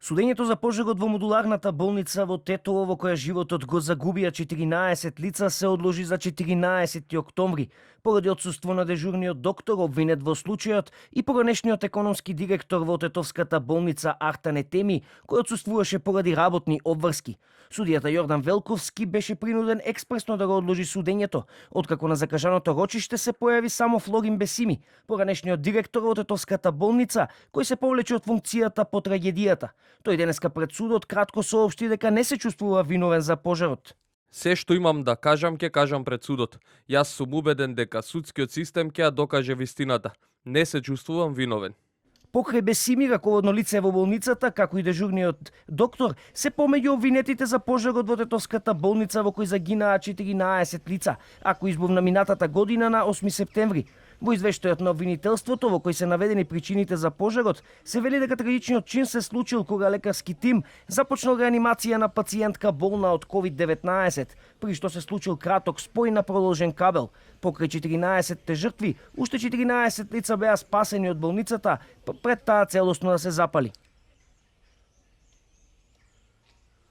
Судењето за пожарот во модуларната болница во Тетово, во која животот го загубија 14 лица, се одложи за 14 октомври, поради отсуство на дежурниот доктор обвинет во случајот и поранешниот економски директор во Тетовската болница Артан Етеми, кој отсуствуваше поради работни обврски. Судијата Јордан Велковски беше принуден експресно да го одложи судењето, откако на закажаното рочиште се појави само Флорин Бесими, поранешниот директор во Тетовската болница, кој се повлече од функцијата по трагедијата. Тој денеска пред судот кратко соопшти дека не се чувствува виновен за пожарот. Се што имам да кажам, ќе кажам пред судот. Јас сум убеден дека судскиот систем ќе ја докаже вистината. Не се чувствувам виновен. Покрај Бесими, раководно лице во болницата, како и дежурниот доктор, се помеѓу обвинетите за пожарот во Тетовската болница во кој загинаа 14 лица, ако избувна минатата година на 8 септември. Во извештајот на обвинителството, во кој се наведени причините за пожарот, се вели дека трагичниот чин се случил кога лекарски тим започнал реанимација на пациентка болна од COVID-19, при што се случил краток спој на продолжен кабел. Покрај 14 жртви, уште 14 лица беа спасени од болницата, пред таа целосно да се запали.